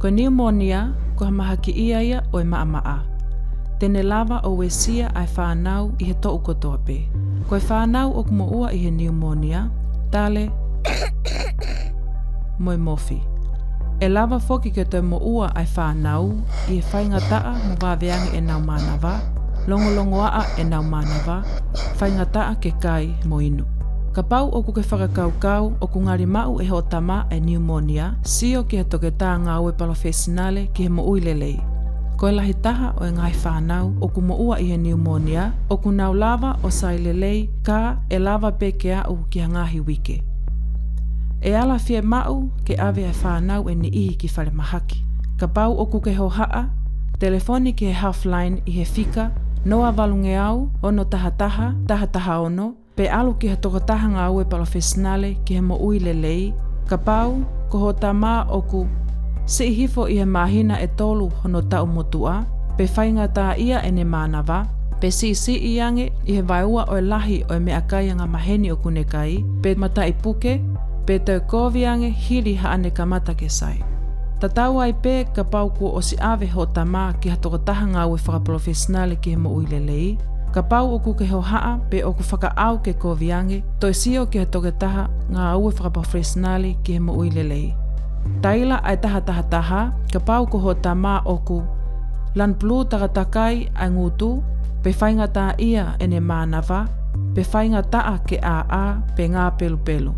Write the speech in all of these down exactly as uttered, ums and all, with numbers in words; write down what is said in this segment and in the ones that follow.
Ko e niumōnia ko ha mahakiʻia ia ʻo e maʻamaʻa. Te ne lava ʻo uesia ʻa e fānau ʻi he toʻu kotoa pē. Ko e fānau ʻoku moʻua ʻi he niumōnia, tale mo e mofi. ʻE lava foki ke toe moʻua ʻa e fānau ʻi he faingataʻa mo vave ange ʻenau mānava, longolongoaʻa ʻenau mānava, faingataʻa ke kai mo inu. Kapau ʻoku ke fakakaukau ʻoku ngali maʻu ʻe hoʻo tama e niumōnia, sio ki ha toketā ngāue palofesinale ki he moʻui lelei. Ko e lahi taha ʻo e ngaahi fānau ʻoku moʻua ʻi he niumōnia ʻoku nau lava ʻo sai lelei, ka ʻe lava pē ke aʻu ki ha ngaahi uike. ʻE ala fiemaʻu ke ʻave ʻa e fānau ʻe niʻihi ki falemahaki. Kapau ʻoku ke hohaʻa, telefoni ki he Healthline ʻi he fika noa valungeau ono taha taha taha taha ono, pe ʻalu ki ha tokotaha ngāue palofesinale ki he moʻui lelei, kapau ko hoʻo tama ʻoku siʻi hifo ʻi he māhina ʻe tolu hono taʻu motuʻa, pe faingataʻaʻia ʻene mānava, pe siʻisiʻi ange ʻi he vaeua ʻo e lahi ʻo e meʻakai angamaheni ʻoku ne kai, pe mataʻi puke, pe toe kovi ange hili haʻane kamata ke sai. Tatau ai pē kapau kuo ʻosi ʻave hoʻo tama ki ha tokotaha ngāue fakapalofesinale ki he moʻui lelei, kapau ʻoku ke hohaʻa pe ʻoku fakaʻau ke kovi ange, toe sio ki ha toketaha ngāue fakapalofesinale ki he moʻui lelei. Taila ʻa e taha taha taha, kapau ko hoʻo tama ʻoku lanu pulū takatakai ʻa e ngutu, pe faingataʻaʻia ʻene mānava, pe faingataʻa ke ʻāʻā, pe ngāpelupelu.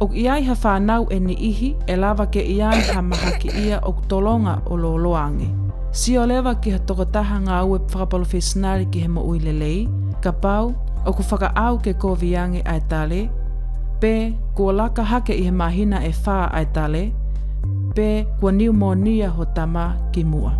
ʻOku ʻi ai ha fānau ʻe niʻihi ʻe lava ke ʻi ai ha mahakiʻia ʻoku tolonga ʻo lōloa ange. Sio leva ki ha tokotaha ngāue fakapalofesinale ki he moʻui lelei, kapau ʻoku fakaʻau ke kovi ange ʻa e tale, pe kuo laka hake ʻi he māhina ʻe fā ʻa e tale, pe kuo niumōnia hoʻo tama kimuʻa.